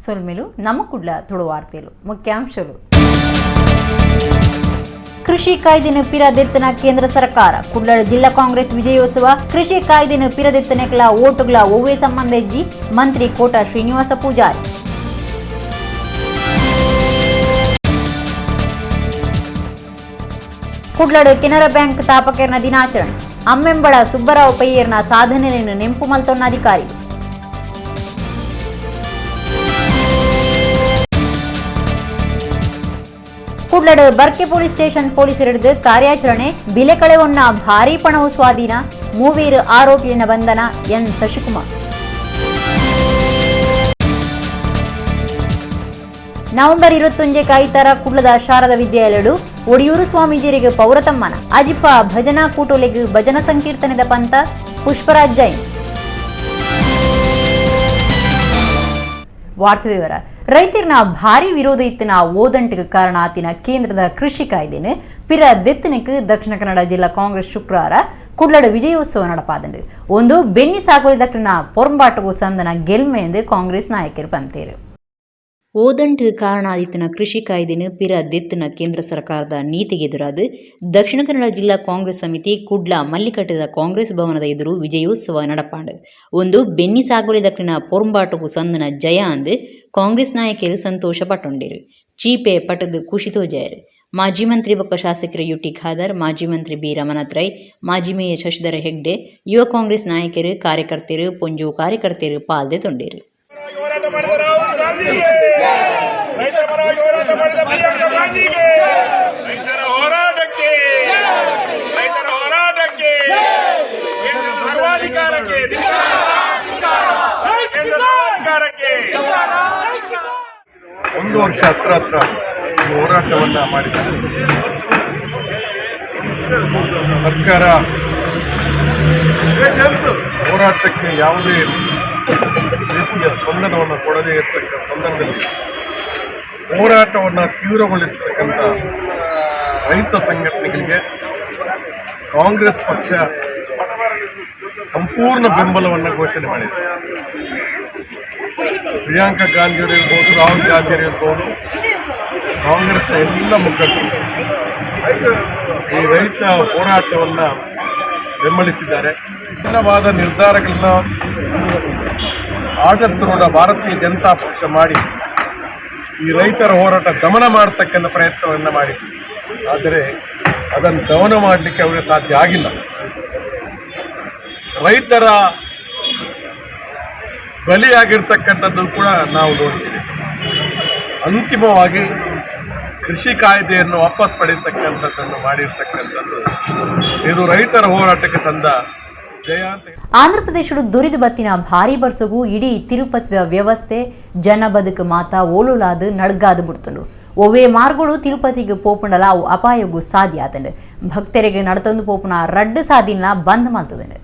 ಸೊಲ್ಮೆಲು. ನಮ್ಮ ಕುಡ್ಲ ತುಳು ವಾರ್ತೆಲು ಮುಖ್ಯಾಂಶಗಳು. ಕೃಷಿ ಕಾಯ್ದೆನ ಪಿರದೆತ್ತನ ಕೇಂದ್ರ ಸರ್ಕಾರ. ಕುಡ್ಲ ಜಿಲ್ಲಾ ಕಾಂಗ್ರೆಸ್ ವಿಜಯೋತ್ಸವ. ಕೃಷಿ ಕಾಯ್ದೆನ ಪಿರದೆತ್ತನೆಕ್ಲ ಓಟುಗಳ ಒವ್ವೇ ಸಂಬಂಧ ಇಜ್ಜಿ, ಮಂತ್ರಿ ಕೋಟ ಶ್ರೀನಿವಾಸ ಪೂಜಾರಿ. ಕುಡ್ಲಡು ಕೆನರಾ ಬ್ಯಾಂಕ್ ತಾಪಕೆರ್ನ ದಿನಾಚರಣೆ. ಅಮ್ಮೆಂಬಳ ಸುಬ್ಬರಾವ್ ಪೈಯರ್ನ ಸಾಧನೆಯನ್ನು ನೆಂಪು ಮಲ್ತೊನ್ನ ಅಧಿಕಾರಿ. ಕುಡ್ಲಡು ಬರ್ಕೆ ಪೊಲೀಸ್ ಸ್ಟೇಷನ್ ಪೊಲೀಸರಿಡಿದು ಕಾರ್ಯಾಚರಣೆ. ಬಿಲೆ ಕಳೆವೊನ್ನ ಭಾರೀ ಪಣವು ಸ್ವಾಧೀನ. ಮೂವೀರು ಆರೋಪಿಯನ ಬಂಧನ. ಎನ್ ಶಶಿಕುಮಾರ್. ನವೆಂಬರ್ 21 ಐತಾರ ಕುಡ್ಲದ ಶಾರದಾ ವಿದ್ಯಾಲಯಡು ಒಡಿಯೂರು ಸ್ವಾಮೀಜಿಯರಿಗೆ ಪೌರತಮ್ಮನ. ಅಜಿಪ ಭಜನಾ ಕೂಟೊಲೆಗ್ ಭಜನಾ ಸಂಕೀರ್ತನೆದ ಪಂತ. ಪುಷ್ಪರಾಜ್ ಜೈನ್. ವಾರ್ತೆ ವಿವರ. ರೈತರನ ಭಾರಿ ವಿರೋಧ ಇತ್ತಿನ ಓದಂಟಿಗೆ ಕಾರಣ ಆತಿನ ಕೇಂದ್ರದ ಕೃಷಿ ಕಾಯ್ದೆನು ಪಿರ ದೆತ್ತನಕ್ಕೆ ದಕ್ಷಿಣ ಕನ್ನಡ ಜಿಲ್ಲಾ ಕಾಂಗ್ರೆಸ್ ಶುಕ್ರವಾರ ಕುಡ್ಲಡು ವಿಜಯೋತ್ಸವ ನಡಪಾದಂಡು. ಒಂದು ಬೆನ್ನಿ ಸಾಗುವುದಕ್ಕಿನ ಪೊರಂಬಾಟಗೂ ಸಂದನ ಗೆಲ್ಮೆ ಎಂದು ಕಾಂಗ್ರೆಸ್ ನಾಯಕರು ಪಂತೇರು. ಓದಂಟು ಕಾರಣ ಆದಿತ್ತಿನ ಕೃಷಿ ಕಾಯ್ದೆನು ಪಿರ ದೆತ್ತಿನ ಕೇಂದ್ರ ಸರ್ಕಾರದ ನೀತಿಗೆ ಎದುರಾದ ದಕ್ಷಿಣ ಕನ್ನಡ ಜಿಲ್ಲಾ ಕಾಂಗ್ರೆಸ್ ಸಮಿತಿ ಕುಡ್ಲ ಮಲ್ಲಿಕಟ್ಟದ ಕಾಂಗ್ರೆಸ್ ಭವನದ ಎದುರು ವಿಜಯೋತ್ಸವ ನಡಪಾಂಡು. ಒಂದು ಬೆನ್ನಿ ಸಾಗುವಳಿ ದಕ್ಕಿನ ಪೊರಂಬಾಟಕು ಸಂದನ ಜಯ ಅಂದು ಕಾಂಗ್ರೆಸ್ ನಾಯಕರು ಸಂತೋಷ ಪಟ್ಟೊಂಡಿರು. ಚೀಪೆ ಪಟದು ಖುಷಿ ತೋಜಾಯರು. ಮಾಜಿ ಮಂತ್ರಿ ಬೊಕ್ಕ ಶಾಸಕರು ಯುಟಿ ಖಾದರ್, ಮಾಜಿ ಮಂತ್ರಿ ಬಿ ರಮಾನಾಥ್ ರೈ, ಮಾಜಿ ಮೇಯರ್ ಶಶಿಧರ ಹೆಗ್ಡೆ, ಯುವ ಕಾಂಗ್ರೆಸ್ ನಾಯಕರು, ಕಾರ್ಯಕರ್ತರು, ಪೊಂಜು ಕಾರ್ಯಕರ್ತರು ಪಾಲ್ದೆ ತೊಂಡೇರು. ಹೋರಾಟ ಮಾಡಿದ ರಾಹುಲ್ ಗಾಂಧಿಗೆ, ರೈತರ ಪರವಾಗಿ ಹೋರಾಟ ಮಾಡಿದ ಪ್ರಿಯಾಂಕಾ ಗಾಂಧಿಗೆ, ರೈತರ ಹೋರಾಟಕ್ಕೆ, ರೈತರ ಹೋರಾಟಕ್ಕೆ, ಕೇಂದ್ರ ಸರ್ವಾಧಿಕಾರಕ್ಕೆ, ಕೇಂದ್ರ ಸರ್ವಾಧಿಕಾರಕ್ಕೆ. ಒಂದು ವರ್ಷ ಹತ್ರ ಹತ್ರ ಈ ಹೋರಾಟವನ್ನು ಮಾಡಿದ್ದಾರೆ. ಸರ್ಕಾರ ಹೋರಾಟಕ್ಕೆ ಯಾವುದೇ ರೀತಿಯ ಸ್ಪಂದನವನ್ನು ಕೊಡದೇ ಇರತಕ್ಕ ಸಂದರ್ಭದಲ್ಲಿ ಹೋರಾಟವನ್ನು ತೀವ್ರಗೊಳಿಸತಕ್ಕಂಥ ರೈತ ಸಂಘಟನೆಗಳಿಗೆ ಕಾಂಗ್ರೆಸ್ ಪಕ್ಷ ಸಂಪೂರ್ಣ ಬೆಂಬಲವನ್ನು ಘೋಷಣೆ ಮಾಡಿದೆ. ಪ್ರಿಯಾಂಕಾ ಗಾಂಧಿಯವರು ಇರ್ಬೋದು, ರಾಹುಲ್ ಗಾಂಧಿಯವರು ಇರ್ಬೋದು, ಕಾಂಗ್ರೆಸ್ನ ಎಲ್ಲ ಮುಖಂಡರು ಈ ರೈತ ಹೋರಾಟವನ್ನು ಬೆಂಬಲಿಸಿದ್ದಾರೆ. ಭಿನ್ನವಾದ ನಿರ್ಧಾರಗಳನ್ನ ಆಡಳಿತಾರೂಢ ಭಾರತೀಯ ಜನತಾ ಪಕ್ಷ ಮಾಡಿ ಈ ರೈತರ ಹೋರಾಟ ದಮನ ಮಾಡತಕ್ಕಂಥ ಪ್ರಯತ್ನವನ್ನು ಮಾಡಿದೆ. ಆದರೆ ಅದನ್ನು ದಮನ ಮಾಡಲಿಕ್ಕೆ ಅವರಿಗೆ ಸಾಧ್ಯ ಆಗಿಲ್ಲ. ರೈತರ ಬಲಿಯಾಗಿರ್ತಕ್ಕಂಥದ್ದು ಕೂಡ ನಾವು ನೋಡ್ತೀವಿ. ಅಂತಿಮವಾಗಿ ಕೃಷಿ ಕಾಯ್ದೆಯನ್ನು ವಾಪಸ್ ಪಡೆಯತಕ್ಕಂಥದ್ದನ್ನು ಮಾಡಿರ್ತಕ್ಕಂಥದ್ದು, ಇದು ರೈತರ ಹೋರಾಟಕ್ಕೆ ತಂದ ಜಯ ಅಂತ. ಆಂಧ್ರ ಪ್ರದೇಶಡು ದುರಿದು ಬತ್ತಿನ ಭಾರಿ ಬರ್ಸಗು ಇಡೀ ತಿರುಪತಿದ ವ್ಯವಸ್ಥೆ, ಜನ ಬದುಕು ಮಾತ ಓಲುಲಾದು ನಡ್ಗಾದು ಬಿಡ್ತುಂಡು. ಒವ್ವೇ ಮಾರ್ಗೋಡು ತಿರುಪತಿಗೆ ಪೋಪುಂಡಲ ಅವು ಅಪಾಯಗೂ ಸಾಧ್ಯ ಆತಂಡು. ಭಕ್ತರಿಗೆ ನಡತೊಂದು ಪೋಪುನ ರಡ್ಡು ಸಾದಿನ ಬಂದ್ ಮಲ್ತದಂಡು.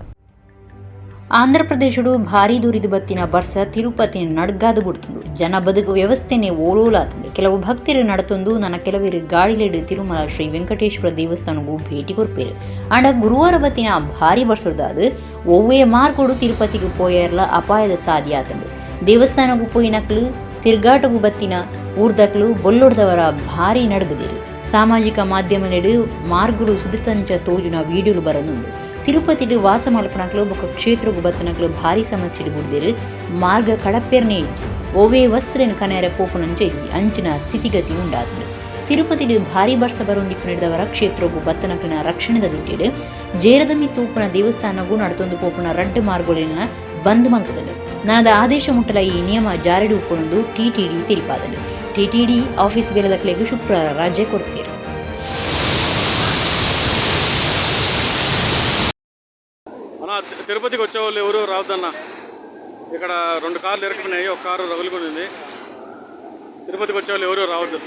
ಆಂಧ್ರ ಪ್ರದೇಶಡು ಭಾರಿ ದೂರಿದು ಬತ್ತಿನ ಬರ್ಸ ತಿರುಪತಿ ನಡ್ಗಾದು ಬಿಡ್ತುಂಡು. ಜನ ಬದುಕು ವ್ಯವಸ್ಥೆನೆ ಓಲೋಲಾತಂಡು. ಕೆಲವು ಭಕ್ತರು ನಡತೊಂದು, ನನ್ನ ಕೆಲವರು ಗಾಡಿಲೆಡು ತಿರುಮಲ ಶ್ರೀ ವೆಂಕಟೇಶ್ವರ ದೇವಸ್ಥಾನಗೂ ಭೇಟಿ ಕೊರ್ಪೇರು. ಆಂಡ ಗುರುವಾರ ಬತ್ತಿನ ಭಾರಿ ಬರ್ಸೊರ್ದಾದು ಒವ್ವೇ ಮಾರ್ಗೋಡು ತಿರುಪತಿಗೆ ಪೋಯರ್ಲ ಅಪಾಯದ ಸಾಧ್ಯ ಆತಂಡು. ದೇವಸ್ಥಾನಗೂ ಪೋಯಿನಕ್ಲು, ತಿರ್ಗಾಟಗೂ ಬತ್ತಿನ ಊರ್ದಕ್ಲು ಬೊಲ್ಲೊಡ್ದವರ ಭಾರಿ ನಡ್ಗದಿರು. ಸಾಮಾಜಿಕ ಮಾಧ್ಯಮಲೆಡು ಮಾರ್ಗುಲು ಸುದಿತಂಚ ತೋಜುನ ವೀಡಿಯೋಲು ಬರನುಂಡು. ತಿರುಪತಿಡು ವಾಸ ಮಲ್ಪನಕ್ಲು ಬೊಕ್ಕ ಕ್ಷೇತ್ರಗು ಬತ್ತನಕ್ಲು ಭಾರಿ ಸಮಸ್ಯೆ ಬುಡ್ದಿರು. ಮಾರ್ಗ ಕಡಪೆರ್ನೆ ಇಜ್ಜಿ, ಒವ್ವೇ ವಸ್ತ್ರನ ಕನೆರೆ ಪೋಪುನಂಚ ಇಜ್ಜಿ, ಅಂಚಿನ ಸ್ಥಿತಿಗತಿ ಉಂಡಾತುಂಡು. ತಿರುಪತಿಡು ಭಾರಿ ಬರ್ಸ ಬರೊಂದಿಪ್ಪುನೆಡ್ದವರ ಕ್ಷೇತ್ರಗು ಬತ್ತನಕ್ಲಿನ ರಕ್ಷಣೆದ ದಿಟ್ಟಿಡು ಜೇರದಮಿ ತೂಪುನ ದೇವಸ್ಥಾನಗೂ ನಡತೊಂದು ಪೋಪುನ ರಡ್ಡು ಮಾರ್ಗೊಲಿನ ಬಂದ್ ಮಲ್ತದಂಡು. ನನದ ಆದೇಶ ಮುಟ್ಟಲ ಈ ನಿಯಮ ಜಾರಿಡು ಉಪ್ಪುನೊಂದು ಟಿಟಿಡಿ ತೆರಿಪಾದಂಡು. ಟಿಟಿಡಿ ಆಫೀಸ್ ಬೇರೆದಕ್ಲೆಗ್ ಶುಕ್ರವಾರ ರಜೆ ಕೊಡ್ತೀರು. అన్న, తిరుపతికి వచ్చేవాళ్ళు ఎవరు రావద్దన్న. ఇక్కడ రెండు కార్లు ఇరుక్కున్నాయి, ఒక కారు రగులుకునింది. తిరుపతికి వచ్చేవాళ్ళు ఎవరు రావద్దు.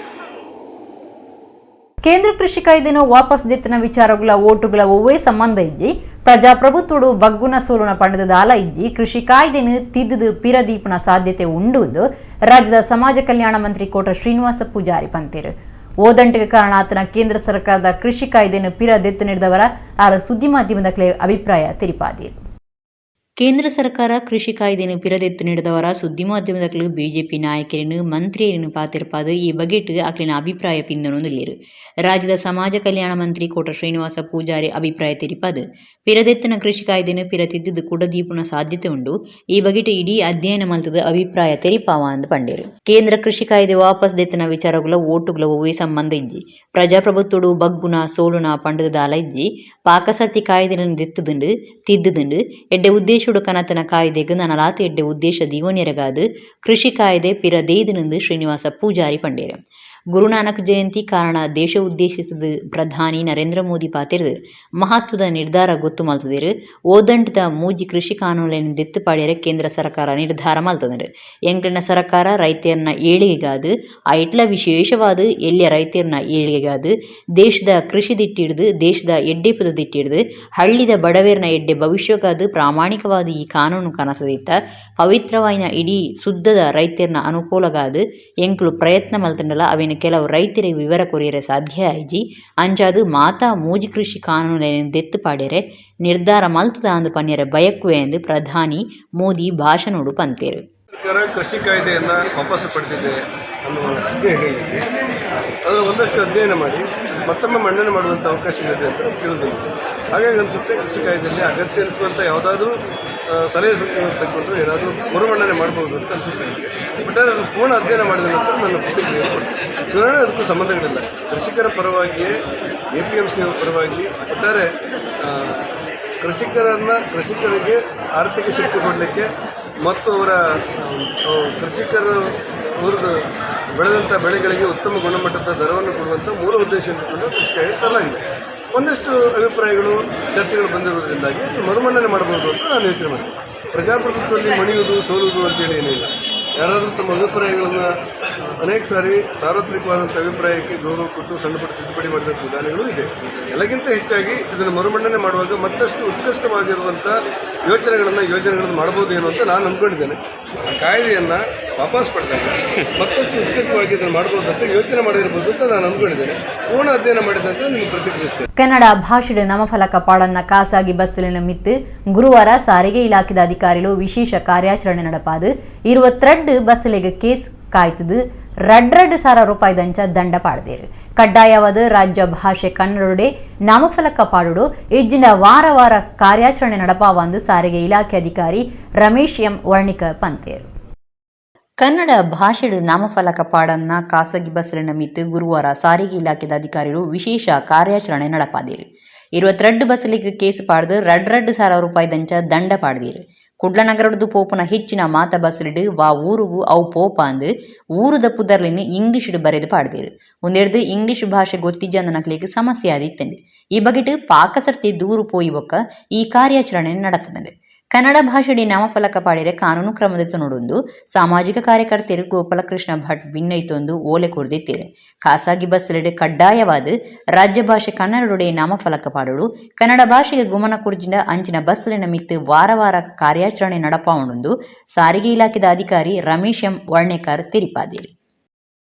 ಕೇಂದ್ರ ಕೃಷಿ ಕಾಯ್ದೆನು ವಾಪಸ್ ದೆತ್ತಿನ ವಿಚಾರಗಳ ಓಟುಗಳ ಒವ್ವೇ ಸಂಬಂಧ ಇಜ್ಜಿ, ಪ್ರಜಾಪ್ರಭುತ್ವಡು ಬಗ್ಗುನ ಸೋಲುನ ಪಂಡದ ದಾಲ ಇಜ್ಜಿ, ಕೃಷಿ ಕಾಯ್ದೆನು ತಿದ್ದುದು ಪಿರದೀಪುನ ಸಾಧ್ಯತೆ ಉಂಡು ಎಂದು ರಾಜ್ಯದ ಸಮಾಜ ಕಲ್ಯಾಣ ಮಂತ್ರಿ ಕೋಟ ಶ್ರೀನಿವಾಸ ಪೂಜಾರಿ ಪಂತೇರು. ಓದಂಟಿಗೆ ಕಾರಣ ಆತನ ಕೇಂದ್ರ ಸರ್ಕಾರದ ಕೃಷಿ ಕಾಯ್ದೆಯನ್ನು ಪಿರ ದೆತ್ತು ನೀಡಿದವರ ಆರ ಸುದ್ದಿ ಮಾಧ್ಯಮದ ಅಭಿಪ್ರಾಯ ತೆರಿಪಾದಿರು. ಕೇಂದ್ರ ಸರ್ಕಾರ ಕೃಷಿ ಕಾಯ್ದೆಯನ್ನು ಪಿರದೆತ್ತು ನೀಡಿದವರ ಸುದ್ದಿ ಮಾಧ್ಯಮದಕ್ಕಲು ಬಿಜೆಪಿ ನಾಯಕರನ್ನು ಮಂತ್ರಿಯರನ್ನು ಪಾತಿರ್ಪಾದು ಈ ಬಗೆಟ್ ಅಕ್ಲಿನ ಅಭಿಪ್ರಾಯ ಪಿಂದೊಂದಿಲ್ಲೇರು. ರಾಜ್ಯದ ಸಮಾಜ ಕಲ್ಯಾಣ ಮಂತ್ರಿ ಕೋಟ ಶ್ರೀನಿವಾಸ ಪೂಜಾರಿ ಅಭಿಪ್ರಾಯ ತೆರಿಪಾದು ಪಿರದೆತ್ತನ ಕೃಷಿ ಕಾಯ್ದೆಯನ್ನು ಪಿರತಿದ್ದು ಕುಡದೀಪುನ ಸಾಧ್ಯತೆ ಉಂಡು. ಈ ಬಗೆಟ್ ಇಡೀ ಅಧ್ಯಯನ ಮಲ್ತದ ಅಭಿಪ್ರಾಯ ತೆರಿಪಾವ ಅಂದ್ ಪಂಡೇರು. ಕೇಂದ್ರ ಕೃಷಿ ಕಾಯ್ದೆ ವಾಪಸ್ ದೆತ್ತನ ವಿಚಾರಗುಲ ಓಟುಗುಲ ಒವ್ವೇ ಸಂಬಂಧ ಇಜ್ಜಿ. ಪ್ರಜಾಪ್ರಭುತ್ವಡು ಬಗ್ಗುನ ಸೋಲುನ ಪಂಡದ ದಾಲ ಇಜ್ಜಿ. ಪಾಕಸತಿ ಕಾಯ್ದೆಯನ್ನು ದೆತ್ತುದುಂಡು ತಿದ್ದುದುಂಡು ಎಡ್ಡೆ ಉದ್ದೇಶುಡು ಕನತನ ಕಾಯ್ದೆಗ್ ನನಲಾತ್ ಎಡ್ಡೆ ಉದ್ದೇಶ ದೀವೊನ್ಯೆರೆಗಾದ್ ಕೃಷಿ ಕಾಯ್ದೆ ಪಿರ ದೇಯ್ದನೆಂದು ಶ್ರೀನಿವಾಸ ಪೂಜಾರಿ ಪಂಡೇರು. ಗುರುನಾನಕ್ ಜಯಂತಿ ಕಾರಣ ದೇಶ ಉದ್ದೇಶಿಸಿದ ಪ್ರಧಾನಿ ನರೇಂದ್ರ ಮೋದಿ ಪಾತೆರ್ದ್ ಮಹತ್ವದ ನಿರ್ಧಾರ ಗೊತ್ತು ಮಲ್ತದೆರ್. ಓದಂಟದ ಮೂಜಿ ಕೃಷಿ ಕಾನೂನುಲೆನ್ ದೆತ್ತ್ ಪಾಡ್ಯೆರೆ ಕೇಂದ್ರ ಸರ್ಕಾರ ನಿರ್ಧಾರ ಮಲ್ತದ್ಂಡ್. ಎಂಕ್ಲೆನ ಸರ್ಕಾರ ರೈತೆರ್ನ ಏಳಿಗೆಗಾದ್, ಐಟ್ಲ ವಿಶೇಷವಾದ್ ಎಲ್ಯ ರೈತೆರ್ನ ಏಳಿಗೆಗಾದ್, ದೇಶದ ಕೃಷಿ ದಿಟ್ಟಿಡ್ದ್, ದೇಶದ ಎಡ್ಡೆಪುದ ದಿಟ್ಟಿಡ್ದ್, ಹಳ್ಳಿದ ಬಡವೆರ್ನ ಎಡ್ಡೆ ಭವಿಷ್ಯಗಾದ್ ಪ್ರಾಮಾಣಿಕವಾದ್ ಈ ಕಾನೂನು ಕನತದಿತ್ತ. ಪವಿತ್ರವಾಯಿನ ಇಡೀ ಸುದ್ದದ ರೈತೆರ್ನ ಅನುಕೂಲಗಾದ್ ಎಂಕುಲು ಪ್ರಯತ್ನ ಮಲ್ತಂಡಲ ಅವೆನ್ ಕೆಲವು ರೈತೆರೆಗ್ ವಿವರ ಕೊರಿಯೆರೆ ಸಾಧ್ಯ ಆಯಿಜಿ. ಅಂಚಾದ್ ಮಾತಾ ಮೂಜಿ ಕೃಷಿ ಕಾನೂನುಲೆನ್ ದೆತ್ತ್ ಪಾಡ್ಯೆರೆ ನಿರ್ಧಾರ ಮಲ್ತುದ ಅಂದ್ ಪನ್ಯೆರೆ ಬಯಕುವೆ ಎಂದು ಪ್ರಧಾನಿ ಮೋದಿ ಭಾಷಣೊಡು ಪಂತೆರ್. ಸರ್ಕಾರ ಕೃಷಿ ಕಾಯ್ದೆಯನ್ನು ವಾಪಸ್ಸು ಪಡೆದಿದೆ ಅನ್ನುವ ಸುದ್ದಿ ಹಿನ್ನೆಲೆಯಲ್ಲಿ ಅದರ ಒಂದಷ್ಟು ಅಧ್ಯಯನ ಮಾಡಿ ಮತ್ತೊಮ್ಮೆ ಮಂಡನೆ ಮಾಡುವಂಥ ಅವಕಾಶಗಳಿದೆ ಅಂತ ನಮ್ಗೆ ತಿಳಿದು ಬಂದಿದೆ. ಹಾಗಾಗಿ ಅನಿಸುತ್ತೆ, ಕೃಷಿ ಕಾಯ್ದೆಯಲ್ಲಿ ಅಗತ್ಯ ಅನಿಸುವಂಥ ಯಾವುದಾದ್ರೂ ಸಲಹೆ ಸೂಚನೆಗಳನ್ನು ತಗೊಂಡು ಏನಾದರೂ ಮರುಮಂಡನೆ ಮಾಡ್ಬೋದು ಅಂತ ಅನಿಸುತ್ತೆ ನನಗೆ. ಬಟ್ ಅದನ್ನು ಪೂರ್ಣ ಅಧ್ಯಯನ ಮಾಡಿದ ನಂತರ ನನ್ನ ಪ್ರತಿಕ್ರಿಯೆ ಕೊಡ್ತೀನಿ. ಚುನಾವಣೆ ಅದಕ್ಕೂ ಸಂಬಂಧಗಳಿಲ್ಲ. ಕೃಷಿಕರ ಪರವಾಗಿಯೇ, ಎಪಿಎಂಸಿ ಪರವಾಗಿ, ಒಟ್ಟಾರೆ ಕೃಷಿಕರಿಗೆ ಆರ್ಥಿಕ ಶಕ್ತಿ ಕೊಡಲಿಕ್ಕೆ ಮತ್ತು ಅವರ ಕೃಷಿಕರು ಅವ್ರದ್ದು ಬೆಳೆದಂಥ ಬೆಳೆಗಳಿಗೆ ಉತ್ತಮ ಗುಣಮಟ್ಟದ ದರವನ್ನು ಕೊಡುವಂಥ ಮೂಲ ಉದ್ದೇಶ ಇಟ್ಟುಕೊಂಡು ಕೃಷಿ ಕಾಯ್ದೆ ತರಲಾಗಿದೆ. ಒಂದಷ್ಟು ಅಭಿಪ್ರಾಯಗಳು, ಚರ್ಚೆಗಳು ಬಂದಿರುವುದರಿಂದಾಗಿ ಅದು ಮರುಮಂಡನೆ ಮಾಡಬಹುದು ಅಂತ ನಾನು ಯೋಚನೆ ಮಾಡ್ತೀನಿ. ಪ್ರಜಾಪ್ರಭುತ್ವದಲ್ಲಿ ಮಣಿಯುವುದು, ಸೋಲುವುದು ಅಂತೇಳಿ ಏನಿಲ್ಲ. ಯಾರಾದರೂ ತಮ್ಮ ಅಭಿಪ್ರಾಯಗಳನ್ನು ಅನೇಕ ಸಾರಿ ಸಾರ್ವತ್ರಿಕವಾದಂಥ ಅಭಿಪ್ರಾಯಕ್ಕೆ ಗೌರವ ಕೊಟ್ಟು ಸಣ್ಣ ಪುಟ್ಟ ತಿದ್ದುಪಡಿ ಮಾಡಿದಂಥ ವಿಧಾನಗಳು ಇದೆ. ಎಲ್ಲಕ್ಕಿಂತ ಹೆಚ್ಚಾಗಿ ಇದನ್ನು ಮರುಮಂಡನೆ ಮಾಡುವಾಗ ಮತ್ತಷ್ಟು ಉತ್ಕೃಷ್ಟವಾಗಿರುವಂಥ ಯೋಚನೆಗಳನ್ನು, ಯೋಜನೆಗಳನ್ನು ಮಾಡ್ಬೋದೇನೋ ಅಂತ ನಾನು ಅಂದ್ಕೊಂಡಿದ್ದೇನೆ. ಆ ಕಾಯ್ದೆಯನ್ನು ವಾಪಸ್ ಪಡೆದಾಗ ಮತ್ತಷ್ಟು ಉತ್ಕೃಷ್ಟವಾಗಿ ಇದನ್ನು ಮಾಡ್ಬೋದು ಅಂತ ಯೋಚನೆ ಮಾಡಿರ್ಬೋದು ಅಂತ ನಾನು ಅಂದ್ಕೊಂಡಿದ್ದೇನೆ. ಪೂರ್ಣ ಅಧ್ಯಯನ ಮಾಡಿದ ನಂತರ ನಿಮಗೆ ಪ್ರತಿಕ್ರಿಯಿಸ್ತೇನೆ. ಕನ್ನಡ ಭಾಷೆಡ್ ನಾಮಫಲಕ ಪಾಡನ್ನ ಖಾಸಗಿ ಬಸ್ಸುಲಿನ ಮಿತ್ತು ಗುರುವಾರ ಸಾರಿಗೆ ಇಲಾಖೆದ ಅಧಿಕಾರಿಗಳು ವಿಶೇಷ ಕಾರ್ಯಾಚರಣೆ நடப்பாது 22 ಬಸ್ಸುಲೆಗ್ ಕೇಸ್ ಕಾಯ್ತದು 2.5 ಸಾವಿರ ರೂಪಾಯಿ ದಂಚ ದಂಡ ಪಾಡ್ದೇರು. ಕಡ್ಡಾಯವಾದ ರಾಜ್ಯ ಭಾಷೆ ಕನ್ನಡಡೆ ನಾಮಫಲಕ ಪಾಡುಡು, ಇಜ್ಜಿನ ವಾರ ವಾರ ಕಾರ್ಯಾಚರಣೆ நடப்பாವಂದು ಸಾರಿಗೆ ಇಲಾಖೆ ಅಧಿಕಾರಿ ರಮೇಶ್ ಎಂ ವರ್ಣಿಕ ಪಂತೇರು. ಕನ್ನಡ ಭಾಷೆಡ್ ನಾಮಫಲಕ ಪಾಡನ್ನ ಖಾಸಗಿ ಬಸ್ಸುಲಿನ ಮಿತ್ತು ಗುರುವಾರ ಸಾರಿಗೆ ಇಲಾಖೆದ ಅಧಿಕಾರಿಗಳು ವಿಶೇಷ ಕಾರ್ಯಾಚರಣೆ நடப்பாದೇರು. 22 ಬಸ್ಸುಲೆಗ್ ಕೇಸ್ ಪಾಡ್ದು 2.5 ಸಾವಿರ ರೂಪಾಯಿ ದಂಚ ದಂಡ ಪಾಡ್ದೀರು. ಕುಡ್ಲ ನಗರಡ್ದು ಪೋಪುನ ಹೆಚ್ಚಿನ ಮಾತ ಬಸ್ಸುಲೆಡ್ ವಾ ಊರುಗು ಅವು ಪೋಪ ಅಂದ್ ಊರುದ ಪುದರ್ಲೆನ್ ಇಂಗ್ಲಿಷ್ಡ್ ಬರೆದು ಪಾಡ್ದೇರು. ಉಂದೆಡ್ದು ಇಂಗ್ಲಿಷ್ ಭಾಷೆ ಗೊತ್ತಿಜ್ಜಂದನಕ್ಲೆಗ್ ಸಮಸ್ಯೆ ಆದಿತ್ತಂಡ್. ಈ ಬಗೆಟ್ ಪಾಕಸರ್ತಿ ದೂರು ಪೋಯಿ ಬೊಕ್ಕ ಈ ಕಾರ್ಯಾಚರಣೆ ನಡತದಂಡ್. ಕನ್ನಡ ಭಾಷೆಡಿ ನಾಮಫಲಕ ಪಾಡಿರೆ ಕಾನೂನು ಕ್ರಮ ನೋಡೊಂದು ಸಾಮಾಜಿಕ ಕಾರ್ಯಕರ್ತೆರು ಗೋಪಾಲಕೃಷ್ಣ ಭಟ್ ಬಿನ್ನೈತೊಂದು ಓಲೆ ಕೊರ್ದಿತ್ತೆರ್. ಖಾಸಗಿ ಬಸ್ಸುಲೆಡ್ ಕಡ್ಡಾಯವಾದ್ ರಾಜ್ಯ ಭಾಷೆ ಕನ್ನಡೊಡೆ ನಾಮಫಲಕ ಪಾಡೊಡು, ಕನ್ನಡ ಭಾಷೆಗೆ ಗುಮನ ಕೊರ್ಜಿಂಡ ಅಂಚಿನ ಬಸ್ಸುಲೆನ ಮಿತ್ತ್ ವಾರ ವಾರ ಕಾರ್ಯಾಚರಣೆ ನಡಪಾವೊಂಡುಂದು ಸಾರಿಗೆ ಇಲಾಖೆದ ಅಧಿಕಾರಿ ರಮೇಶ್ ಎಂ ವರ್ಣೇಕರ್ ತೆರಿಪಾದೆರ್.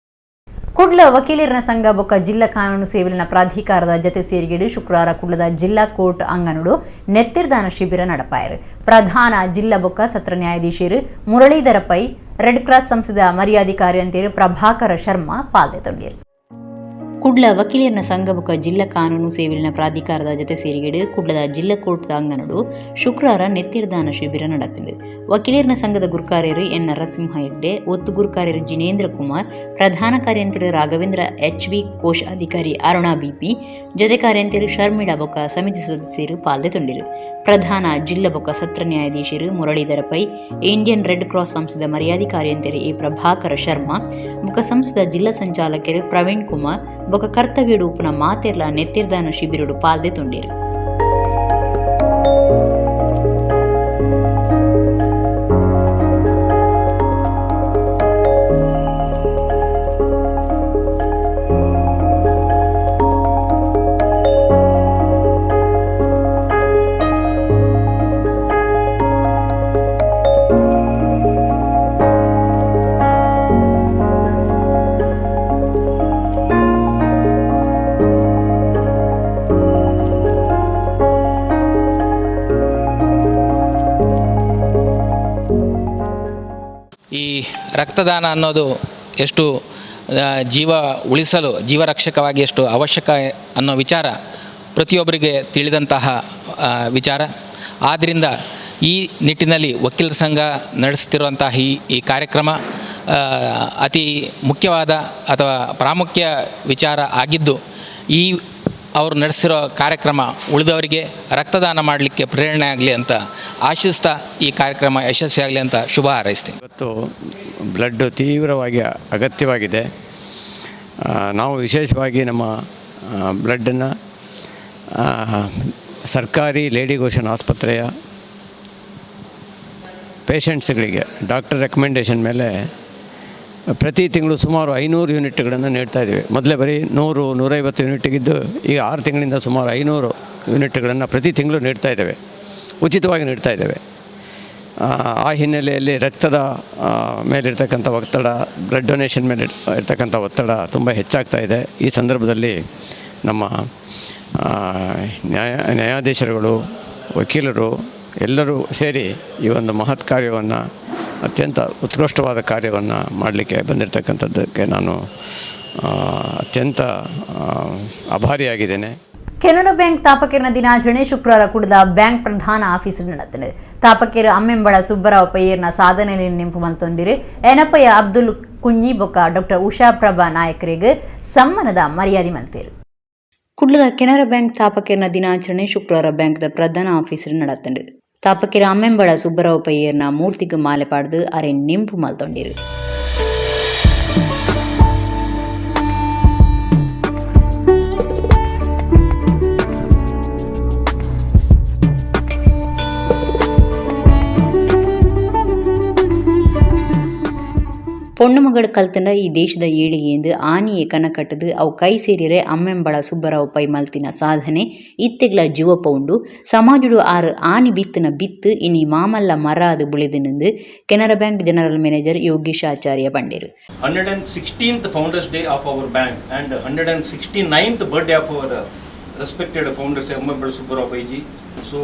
ಕುಡ್ಲ ವಕೀಲರನ ಸಂಘ ಬೊಕ್ಕ ಜಿಲ್ಲಾ ಕಾನೂನು ಸೇವೆಲಿನ ಪ್ರಾಧಿಕಾರದ ಜತೆ ಸೇರಿಗೆಡು ಶುಕ್ರವಾರ ಕುಡ್ಲದ ಜಿಲ್ಲಾ ಕೋರ್ಟ್ ಅಂಗನಡು ನೆತ್ತಿರ್ದಾನ ಶಿಬಿರ ನಡಪಾಯರು. ಪ್ರಧಾನ ಜಿಲ್ಲಾ ಬೊಕ್ಕ ಸತ್ರ ನ್ಯಾಯಾಧೀಶರು ಮುರಳೀಧರ pi, red cross ಸಂಸ್ಥೆದ ಮರ್ಯಾಧಿಕಾರಿ ಅಂತೇಳಿ ಪ್ರಭಾಕರ ಶರ್ಮಾ ಪಾಲ್ದೆ. ಕುಡ್ಲ ವಕೀಲರನ ಸಂಘ ಬೊಕ್ಕ ಜಿಲ್ಲಾ ಕಾನೂನು ಸೇವೆಲಿನ ಪ್ರಾಧಿಕಾರದ ಜತೆ ಸೇರಿಗೆಡು ಕುಡ್ಲದ ಜಿಲ್ಲಾ ಕೋರ್ಟ್ ಅಂಗನಡು ಶುಕ್ರವಾರ ನೆತ್ತಿರ್ದಾನ ಶಿಬಿರ நடத்துண்டு. ವಕೀಲರನ ಸಂಘದ ಗುರುಕಾರ್ಯರು ಎನ್ ನರಸಿಂಹ ಹೆಗ್ಡೆ, ಒತ್ತು ಗುರುಕಾರ್ಯರು ಜಿನೇಂದ್ರ ಕುಮಾರ್, ಪ್ರಧಾನ ಕಾರ್ಯಂತರು ರಾಘವೇಂದ್ರ ಎಚ್ ವಿ, ಕೋಶ್ ಅಧಿಕಾರಿ ಅರುಣಾ ಬಿಪಿ, ಜೊತೆ ಕಾರ್ಯಂತರು ಶರ್ಮಿಳಾ ಬೊಕ್ಕ ಸಮಿತಿ ಸದಸ್ಯರು ಪಾಲ್ದೆ ತೊಂಡಿರು. ಪ್ರಧಾನ ಜಿಲ್ಲಾ ಬೊಕ್ಕ ಸತ್ರ ನ್ಯಾಯಾಧೀಶರು Muralidhar pi, Indian red cross ಸಂಸ್ಥೆದ ಮರ್ಯಾದೆ ಕಾರ್ಯಂತರು ಎ ಪ್ರಭಾಕರ ಶರ್ಮಾ, ಬೊಕ್ಕ ಸಂಸ್ಥೆದ ಜಿಲ್ಲಾ ಸಂಚಾಲಕರು ಪ್ರವೀಣ್ ಕುಮಾರ್ ಬೊಕ್ಕ ಕರ್ತವ್ಯಡು ಉಪ್ಪುನ ಮಾತೆರ್ಲ ನೆತ್ತಿರ್ದಾನ ಶಿಬಿರಡು ಪಾಲ್ದೆ ತೊಂಡಿರು. ರಕ್ತದಾನ ಅನ್ನೋದು ಎಷ್ಟು ಜೀವ ಉಳಿಸಲು ಜೀವರಕ್ಷಕವಾಗಿ ಎಷ್ಟು ಅವಶ್ಯಕ ಅನ್ನೋ ವಿಚಾರ ಪ್ರತಿಯೊಬ್ಬರಿಗೆ ತಿಳಿದಂತಹ ವಿಚಾರ. ಆದ್ದರಿಂದ ಈ ನಿಟ್ಟಿನಲ್ಲಿ ವಕೀಲರ ಸಂಘ ನಡೆಸ್ತಿರುವಂತಹ ಈ ಈ ಕಾರ್ಯಕ್ರಮ ಅತಿ ಮುಖ್ಯವಾದ ಅಥವಾ ಪ್ರಾಮುಖ್ಯ ವಿಚಾರ ಆಗಿದ್ದು, ಈ ಅವರು ನಡೆಸಿರೋ ಕಾರ್ಯಕ್ರಮ ಉಳಿದವರಿಗೆ ರಕ್ತದಾನ ಮಾಡಲಿಕ್ಕೆ ಪ್ರೇರಣೆ ಆಗಲಿ ಅಂತ ಆಶಿಸ್ತಾ ಈ ಕಾರ್ಯಕ್ರಮ ಯಶಸ್ವಿಯಾಗಲಿ ಅಂತ ಶುಭ ಹಾರೈಸ್ತೀನಿ. ಇವತ್ತು ಬ್ಲಡ್ಡು ತೀವ್ರವಾಗಿ ಅಗತ್ಯವಾಗಿದೆ. ನಾವು ವಿಶೇಷವಾಗಿ ನಮ್ಮ ಬ್ಲಡ್ಡನ್ನು ಸರ್ಕಾರಿ ಲೇಡಿ ಗೋಷನ್ ಆಸ್ಪತ್ರೆಯ ಪೇಷಂಟ್ಸ್ಗಳಿಗೆ ಡಾಕ್ಟರ್ ರೆಕಮೆಂಡೇಷನ್ ಮೇಲೆ ಪ್ರತಿ ತಿಂಗಳು ಸುಮಾರು 500 ಯೂನಿಟ್ಗಳನ್ನು ನೀಡ್ತಾ ಇದ್ದೀವಿ. ಮೊದಲೇ ಬರೀ 100-150 ಯೂನಿಟ್ಗಿದ್ದು ಈಗ 6 ತಿಂಗಳಿಂದ ಸುಮಾರು 500 ಯೂನಿಟ್ಗಳನ್ನು ಪ್ರತಿ ತಿಂಗಳು ನೀಡ್ತಾ ಇದ್ದೇವೆ, ಉಚಿತವಾಗಿ ನೀಡ್ತಾ ಇದ್ದೇವೆ. ಆ ಹಿನ್ನೆಲೆಯಲ್ಲಿ ರಕ್ತದ ಮೇಲಿರ್ತಕ್ಕಂಥ ಒತ್ತಡ, ಬ್ಲಡ್ ಡೊನೇಷನ್ ಮೇಲೆ ಇರ್ತಕ್ಕಂಥ ಒತ್ತಡ ತುಂಬ ಹೆಚ್ಚಾಗ್ತಾ ಇದೆ. ಈ ಸಂದರ್ಭದಲ್ಲಿ ನಮ್ಮ ನ್ಯಾಯಾಧೀಶರುಗಳು, ವಕೀಲರು ಎಲ್ಲರೂ ಸೇರಿ ಈ ಒಂದು ಮಹತ್ ಕಾರ್ಯವನ್ನು, ಅತ್ಯಂತ ಉತ್ಕೃಷ್ಟವಾದ ಕಾರ್ಯವನ್ನು ಮಾಡಲಿಕ್ಕೆ ಬಂದಿರತಕ್ಕಂಥದ್ದಕ್ಕೆ ನಾನು ಅತ್ಯಂತ ಆಭಾರಿಯಾಗಿದ್ದೇನೆ. ಕೆನರಾ ಬ್ಯಾಂಕ್ ತಾಪಕೇರಿನ ದಿನಾಚರಣೆ ಶುಕ್ರವಾರ ಕುಡದ ಬ್ಯಾಂಕ್ ಪ್ರಧಾನ ಆಫೀಸ್ ನಡೆದಿದೆ. ತಾಪಕೇರು ಅಮ್ಮೆಂಬಳ ಸುಬ್ಬರಾವ್ ಪೈಯರ್ನ ಸಾಧನೆಯಲ್ಲಿ ನೆನಪು ಮಲ್ತೊಂದಿರು. ಏನಪ್ಪಯ್ಯ ಅಬ್ದುಲ್ ಕುಂಜಿ ಬೊಕ್ಕ ಡಾಕ್ಟರ್ ಉಷಾ ಪ್ರಭಾ ನಾಯಕರಿಗೆ ಸಮ್ಮಾನದ ಮರ್ಯಾದೆ ಮಲ್ತೇರು. ಕುಡ್ಲದ ಕೆನರಾ ಬ್ಯಾಂಕ್ ತಾಪಕೇರಿನ ದಿನಾಚರಣೆ ಶುಕ್ರವಾರ ಬ್ಯಾಂಕ್ದ ಪ್ರಧಾನ ಆಫೀಸರ್ ನಡೆತಂಡು. ತಾಪಕೇರ ಅಮ್ಮೆಂಬಳ ಸುಬ್ಬರಾವ್ ಪೈಯರ್ನ ಮೂರ್ತಿಗೆ ಮಾಲೆ ಪಾಡ್ದು ಅರೆ ನೆಂಪು ಮಲ್ತೊಂಡಿರು. ಪೊಣ್ಣು ಮಗಳು ಕಲ್ತಂಡ ಈ ದೇಶದ ಏಳಿಗೆಯೆಂದು ಆನಿಯೇ ಕನ ಕಟ್ಟದು ಅವು ಕೈ ಸೇರಿರೆ ಅಮ್ಮೆಂಬಳ ಸುಬ್ಬರಾವ್ ಪೈ ಮಲ್ತಿನ ಸಾಧನೆ ಇತ್ತೆಗ್ಲ ಜೀವಪ ಉಂಡು. ಸಮಾಜಡು ಆರು ಆನಿ ಬಿತ್ತನ ಬಿತ್ತು ಇನಿ ಮಾಮಲ್ಲ ಮರ ಅದು ಬುಳಿದಿನಿಂದು Canara bank general manager Yogesh Acharya ಪಂಡೇರು. 116th Founders Day of our bank and 169th birthday of our respected founders Ammembal Subbarao Paiji. So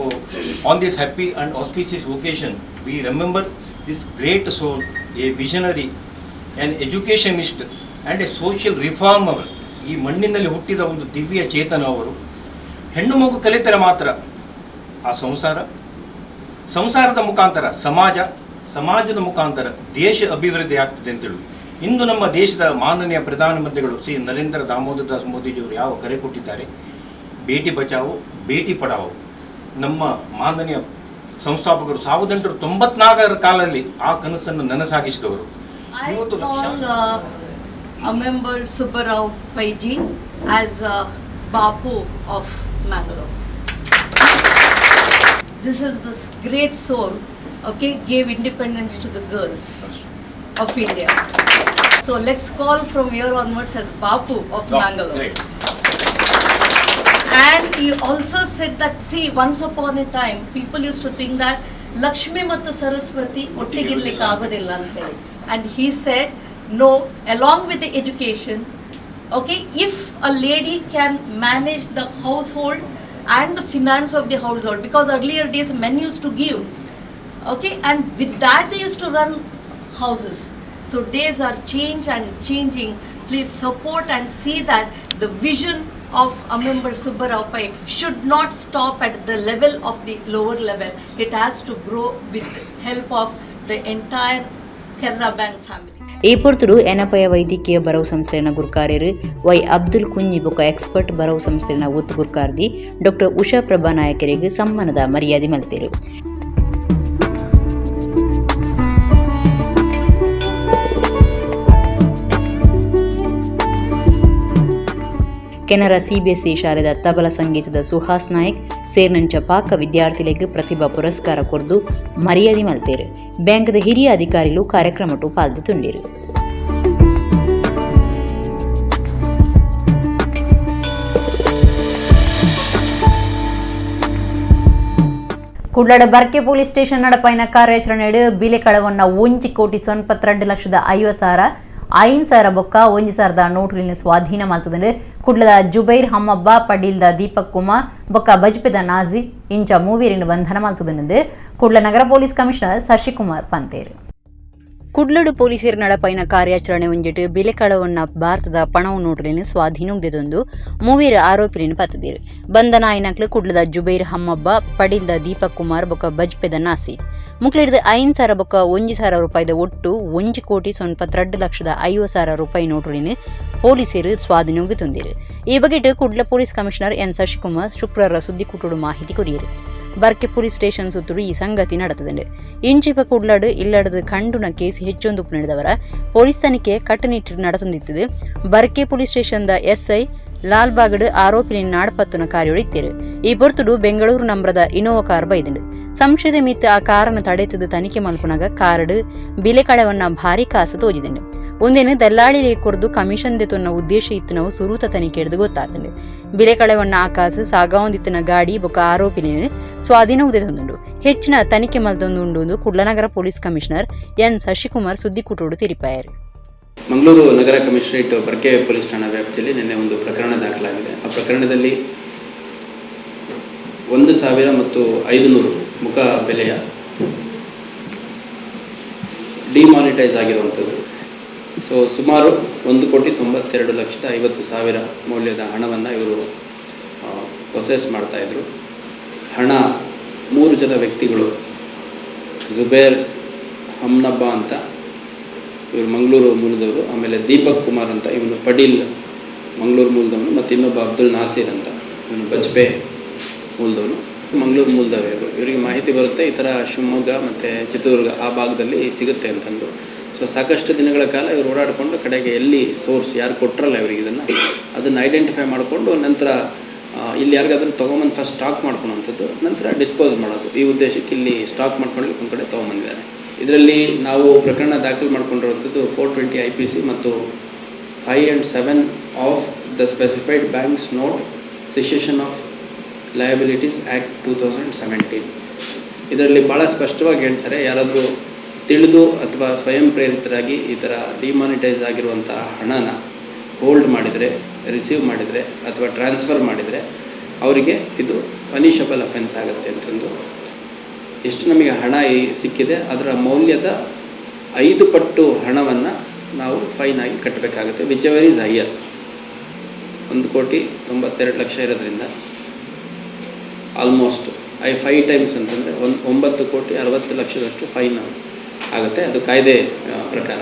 on this happy and auspicious occasion, we remember this great soul, a visionary, an educationist and a social reformer. ಈ ಮಣ್ಣಿನಲ್ಲಿ ಹುಟ್ಟಿದ ಒಂದು ದಿವ್ಯ ಚೇತನ ಅವರು. ಹೆಣ್ಣು ಮಗು ಕಲಿತರೆ ಮಾತ್ರ ಆ ಸಂಸಾರ, ಸಂಸಾರದ ಮುಖಾಂತರ ಸಮಾಜ, ಸಮಾಜದ ಮುಖಾಂತರ ದೇಶ ಅಭಿವೃದ್ಧಿ ಆಗ್ತದೆ ಅಂತೇಳಿ ಇಂದು ನಮ್ಮ ದೇಶದ ಮಾನನೀಯ ಪ್ರಧಾನಮಂತ್ರಿಗಳು ಶ್ರೀ ನರೇಂದ್ರ ದಾಮೋದರ ದಾಸ್ ಮೋದಿಜಿಯವರು ಯಾವ ಕರೆ ಕೊಟ್ಟಿದ್ದಾರೆ, ಬೇಟಿ ಬಚಾವೋ ಬೇಟಿ ಪಡಾವೋ. ನಮ್ಮ ಮಾನನೀಯ ಸಂಸ್ಥಾಪಕರು 1894ರ ಕಾಲದಲ್ಲಿ ಆ ಕನಸನ್ನು ನನಸಾಗಿಸಿದವರು. I call Ammembal Subbarao Paiji as Bapu of Mangalore. This is this great soul, okay, gave independence to the girls of India. So let's call from here onwards as Bapu of Mangalore. Great. And he also said that, see, once upon a time, people used to think that Lakshmi ಮತ್ತು ಸರಸ್ವತಿ ಒಟ್ಟಿಗಿರ್ಲಿಕ್ಕೆ ಆಗೋದಿಲ್ಲ ಅಂತ ಹೇಳಿ. And he said, no, along with the education, okay, if a lady can manage the household and the finance of the household, because earlier days men used to give, okay, and with that they used to run houses. So days are changed and changing. Please support and see that the vision of Ammembal Subbarao Pai should not stop at the level of the lower level. It has to grow with help of the entire Canara Bank family. ಈ ಪೊರ್ತುಡು ಎನಪಯ ವೈದ್ಯಕೀಯ ಬರವು ಸಂಸ್ಥೆಯ ಗುರುಕಾರ್ಯರು Y Abdul Kunhi ಬೊಕ್ಕ expert ಬರವು ಸಂಸ್ಥೆಯ ಒತ್ತು ಗುರುಕಾರ್ದಿ doctor Usha Prabha ನಾಯಕರಿಗೆ ಸಮ್ಮಾನದ ಮರ್ಯಾದೆ ಮಲ್ತೇರು. ಕೆನರಾ ಸಿಬಿಎಸ್ಇ ಶಾಲೆದ ತಬಲ ಸಂಗೀತದ ಸುಹಾಸ್ ನಾಯಕ್ ಸೇರ್ನಂಚ ಪಾಕ ವಿದ್ಯಾರ್ಥಿಗಳಿಗೆ ಪ್ರತಿಭಾ ಪುರಸ್ಕಾರ ಕೊರ್ದು ಮರ್ಯಾದೆ ಮಲ್ತೇರು. ಬ್ಯಾಂಕ್ದ ಹಿರಿಯ ಅಧಿಕಾರಿಗಳು ಕಾರ್ಯಕ್ರಮಟು ಪಾಲ್ದು ತುಂಡಿರು. ಕುಡ್ಲಡ ಬರ್ಕೆ ಪೊಲೀಸ್ ಸ್ಟೇಷನ್ ನಡಪಾಯಿನ ಕಾರ್ಯಾಚರಣೆ ಬಿಲೆ ಕಳವನ್ನ 1,92,50,000 5,000 ಬೊಕ್ಕ 1,000 ನೋಟುಗಳಿನ ಸ್ವಾಧೀನ ಮಲ್ತದಂಡು ಕುಡ್ಲದ ಜುಬೈರ್ ಹಮ್ಮಬ್ಬ, ಪಡೀಲ್ದ ದೀಪಕ್ ಕುಮಾರ್ ಬೊಕ್ಕ ಬಜ್ಪೆದ ನಾಜಿ ಇಂಚ ಮೂವೀರಿನ ಬಂಧನ ಮಲ್ತದಂಡು ಕುಡ್ಲ ನಗರ ಪೊಲೀಸ್ ಕಮಿಷನರ್ ಶಶಿಕುಮಾರ್ ಪಂತೇರು. ಕುಡ್ಲಡು ಪೊಲೀಸರು ನಡಪೈನ ಕಾರ್ಯಾಚರಣೆ ಒಂಜಿಟ್ಟು ಬಿಲೆಕಳವನ್ನ ಭಾರತದ ಪಣವು ನೋಟಲಿನ ಸ್ವಾಧೀನೊಂದು ಮೂವೀರ ಆರೋಪಿಲಿನ ಪತ್ತದಿರು. ಬಂಧನ ಆಯ್ನಕ್ಲು ಕುಡ್ಲದ ಜುಬೈರ್ ಹಮ್ಮಬ್ಬ, ಪಡಿಲ್ದ ದೀಪಕ್ ಕುಮಾರ್ ಬೊಕ್ಕ ಬಜ್ಪೆದ ನಾಸಿ ಮುಕ್ಲಿಡ್ದ 5,000 ಬೊಕ್ಕ 1,000 ರೂಪಾಯಿದ ಒಟ್ಟು 1,92,50,000 ರೂಪಾಯಿ ನೋಟುಲಿನ ಪೊಲೀಸರು ಸ್ವಾಧೀನೊಂದಿರು. ಈ ಬಗ್ಗೆ Kudla police commissioner N Shashikumar ಶುಕ್ರವಾರ ಸುದ್ದಿಕೂಟಡು ಮಾಹಿತಿ ಕೊರಿಯರು. ಬರ್ಕೆ ಪೊಲೀಸ್ ಸ್ಟೇಷನ್ ಸುತ್ತಲೂ ಈ ಸಂಗತಿ ನಡೆತದಂಡು. ಇಂಚಿಪ ಕುಡ್ಲಾಡು ಇಲ್ಲಡದು ಕಂಡುನ ಕೇಸ್ ಹೆಚ್ಚೊಂದು ನಡೆದವರ ಪೊಲೀಸ್ ತನಿಖೆ ಕಟ್ಟುನಿಟ್ಟು ನಡೆತೊಂದಿತ್ತದು. ಬರ್ಕೆ ಪೊಲೀಸ್ ಸ್ಟೇಷನ್ದ ಎಸ್ಐ ಲಾಲ್ಬಾಗಡ್ ಆರೋಪಿನ ನಾಡ್ಪತ್ತುನ ಕಾರ್ಯೊಳಿತ್ತೇರು. ಈ ಪೊರ್ತುಡು ಬೆಂಗಳೂರು ನಂಬ್ರದ ಇನೋವಾ ಕಾರ್ ಬೈದಂಡು. ಸಂಶಯದ ಮಿತ್ತ ಆ ಕಾರನ್ನು ತಡೆತದು ತನಿಖೆ ಮಲ್ಪುನಾಗ ಕಾರಡು ಬಿಲೆ ಕಳವನ್ನ ಭಾರಿ ಕಾಸು ತೋಜಿದಂಡು. ಒಂದೇನು ದಲ್ಲಾಳಿ ಕೊರ್ದು ಕಮಿಷನ್ ದೆತೊನ್ನ ಉದ್ದೇಶ ಇತ್ತು ನಾವು ಸುರೂತ ತನಿಖೆ ಹಿಡಿದು ಗೊತ್ತಾತಂಡು. ಬಿಲೆ ಕಳೆವನ್ನ ಆ ಕಾಸು ಸಾಗಾವಂದಿತ್ತಿನ ಗಾಡಿ ಬೊಕ್ಕ ಆರೋಪಿನ ಸ್ವಾಧೀನ ಉದೆತೊಂದುಂಡು. ಹೆಚ್ಚಿನ ತನಿಖೆ ಮಲ್ತೊಂದುಂಡು ಕುಡ್ಲನಗರ ಪೊಲೀಸ್ ಕಮಿಷನರ್ ಎನ್ ಶಶಿಕುಮಾರ್ ಸುದ್ದಿಕೂಟೋಡು ತಿಳಿಪಾಯರು. ಮಂಗಳೂರು ನಗರ ಕಮಿಷನರೇಟ್ ಬರ್ಕೆ ಪೊಲೀಸ್ ಠಾಣಾ ವ್ಯಾಪ್ತಿಯಲ್ಲಿ ನಿನ್ನೆ ಒಂದು ಪ್ರಕರಣ ದಾಖಲಾಗಿದೆ. ಆ ಪ್ರಕರಣದಲ್ಲಿ 1,000 ಮತ್ತು 500 ಮುಖ ಬೆಲೆಯ ಡಿಮಾನಿಟೈಸ್ ಆಗಿರುವಂಥದ್ದು. ಸೊ ಸುಮಾರು 1,92,50,000 ಮೌಲ್ಯದ ಹಣವನ್ನು ಇವರು ಪ್ರೊಸೆಸ್ ಮಾಡ್ತಾಯಿದ್ರು. ಹಣ 3 ಜನ ವ್ಯಕ್ತಿಗಳು, ಜುಬೇರ್ ಹಮ್ನಬ್ಬ ಅಂತ ಇವರು ಮಂಗಳೂರು ಮೂಲದವರು, ಆಮೇಲೆ ದೀಪಕ್ ಕುಮಾರ್ ಅಂತ ಇವನು ಪಡೀಲ್ ಮಂಗಳೂರು ಮೂಲದವನು, ಮತ್ತು ಇನ್ನೊಬ್ಬ ಅಬ್ದುಲ್ ನಾಸೀರ್ ಅಂತ ಇವನು ಬಜ್ಪೆ ಮೂಲದವನು, ಮಂಗಳೂರು ಮೂಲದವರು ಇವರು. ಇವರಿಗೆ ಮಾಹಿತಿ ಬರುತ್ತೆ ಈ ಥರ ಶಿವಮೊಗ್ಗ ಮತ್ತು ಚಿತ್ರದುರ್ಗ ಆ ಭಾಗದಲ್ಲಿ ಸಿಗುತ್ತೆ ಅಂತಂದು. ಸೊ ಸಾಕಷ್ಟು ದಿನಗಳ ಕಾಲ ಇವರು ಓಡಾಡಿಕೊಂಡು ಕಡೆಗೆ ಎಲ್ಲಿ ಸೋರ್ಸ್ ಯಾರು ಕೊಟ್ಟರಲ್ಲ ಇವರಿಗೆ ಇದನ್ನು, ಅದನ್ನು ಐಡೆಂಟಿಫೈ ಮಾಡಿಕೊಂಡು ನಂತರ ಇಲ್ಲಿ ಯಾರಿಗಾದ್ರೂ ತೊಗೊಂಬಂದು ಫಸ್ಟ್ ಸ್ಟಾಕ್ ಮಾಡ್ಕೊಳೋವಂಥದ್ದು, ನಂತರ ಡಿಸ್ಪೋಸ್ ಮಾಡೋದು, ಈ ಉದ್ದೇಶಕ್ಕೆ ಇಲ್ಲಿ ಸ್ಟಾಕ್ ಮಾಡ್ಕೊಳ್ಳಿಕ್ಕೆ ಒಂದು ಕಡೆ ತೊಗೊಂಬಂದಿದ್ದಾರೆ. ಇದರಲ್ಲಿ ನಾವು ಪ್ರಕರಣ ದಾಖಲು ಮಾಡಿಕೊಂಡಿರುವಂಥದ್ದು 420 IPC ಮತ್ತು 5 and 7 of the specified banks note cessation of liabilities act 2017. ಇದರಲ್ಲಿ ಭಾಳ ಸ್ಪಷ್ಟವಾಗಿ ಹೇಳ್ತಾರೆ, ಯಾರಾದರೂ ತಿಳಿದು ಅಥವಾ ಸ್ವಯಂ ಪ್ರೇರಿತರಾಗಿ ಈ ಥರ ಡಿಮಾನಿಟೈಸ್ ಆಗಿರುವಂಥ ಹಣನ ಹೋಲ್ಡ್ ಮಾಡಿದರೆ, ರಿಸೀವ್ ಮಾಡಿದರೆ ಅಥವಾ ಟ್ರಾನ್ಸ್ಫರ್ ಮಾಡಿದರೆ ಅವರಿಗೆ ಇದು ಪನಿಷಬಲ್ ಅಫೆನ್ಸ್ ಆಗುತ್ತೆ ಅಂತಂದು. ಎಷ್ಟು ನಮಗೆ ಹಣ ಸಿಕ್ಕಿದೆ ಅದರ ಮೌಲ್ಯದ 5 ಪಟ್ಟು ಹಣವನ್ನು ನಾವು ಫೈನ್ ಆಗಿ ಕಟ್ಟಬೇಕಾಗುತ್ತೆ, which ever is higher. 1,92,00,000 ಇರೋದ್ರಿಂದ ಆಲ್ಮೋಸ್ಟ್ 5 ಟೈಮ್ಸ್ ಅಂತಂದರೆ 9,60,00,000 ಫೈನ್ ಆಗುತ್ತೆ, ಅದು ಕಾಯ್ದೆ ಪ್ರಕಾರ.